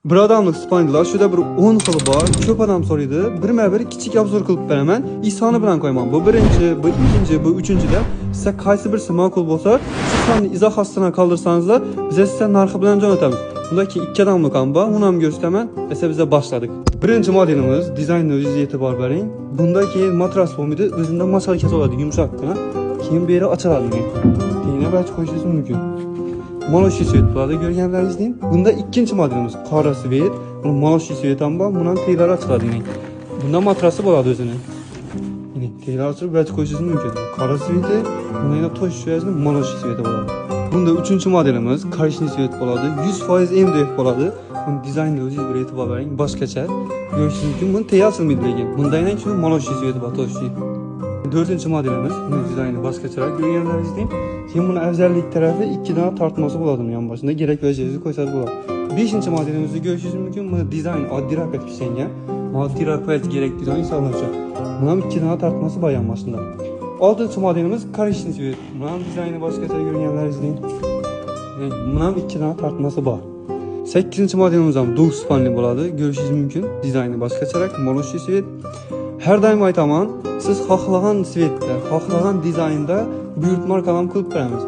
Bir odamlik spalnilar shuda bir 10 xili bor. Ko'p odam so'raydi. Birma-bir kichik obzor qilib beraman. Soni bilan qo'yaman. Bu birinchi, bu ikkinchi, bu uchinchi deb. Sizga qaysi birisi ma'qul bo'lsa, shu sonni izoh ostına qoldirsangizlar, biz sizga narxi bilan jo'natamiz. Bunda ki ikki odamlik ham bor, uni ham ko'rsataman. Esa biza boshladik. Birinchi modelimiz dizaynni o'zingizga e'tibor bering. Bunda keyin matras bo'lmaydi, o'zida masalka bo'ladi, yumshoqqina. Keyin bu yeri ochiladi. Keyin barcha qo'yishingiz mumkin. Молочный цвет bo'ladi ko'rganlaringizdek. Bunda ikkinchi modelimiz qora цвет. Buni молочный цвет ham bor, buni ham teglari ochiladi. Bunda matrasi bo'ladi o'zini. Yine teglari ochilib barcha qo'yishingiz mumkin. Qora цвет i, buni yana to'sh молочный цвет i bo'ladi. Bunda uchinchi modelimiz коричневый цвет bo'ladi. 100% MDF bo'ladi. Buni dizaynini o'zingiz bir e'tibor bering, boshqacha ko'rishingiz mumkin. Buni tegi ochilmaydi lekin. Bunda yana shu молочный цвет i bor, to'shli. To'rtinchi modelimiz, buni dizayni boshqacharoq ko'rganlaringizdek. Keyin buni afzallik tarafi ikki dona tortmasi bo'ladi buni yonboshida, kerak vaziyatni qo'ysangiz bo'ladi. Beshinchi modelimizni ko'rishingiz mumkin. Buni dizayn oddiyroq etib ishlangan. Oddiyroq payt kerak dizayn insonlar uchun. Buni ham ikki dona tortmasi bor yonboshida. Oltinchi modelimiz коричневый цвет. Buni ham dizayni boshqacha ko'rganlaringizdek. Buni ham ikki dona tortmasi bor. Sakkizinchi modelimiz ham двухспальный bo'ladi. Ko'rishingiz mumkin. Dizayni boshqacharoq, молочный цвет. Har doim aytaman, siz xohlagan цвет da, xohlagan dizaynda buyurtma orqali ham qilib beramiz.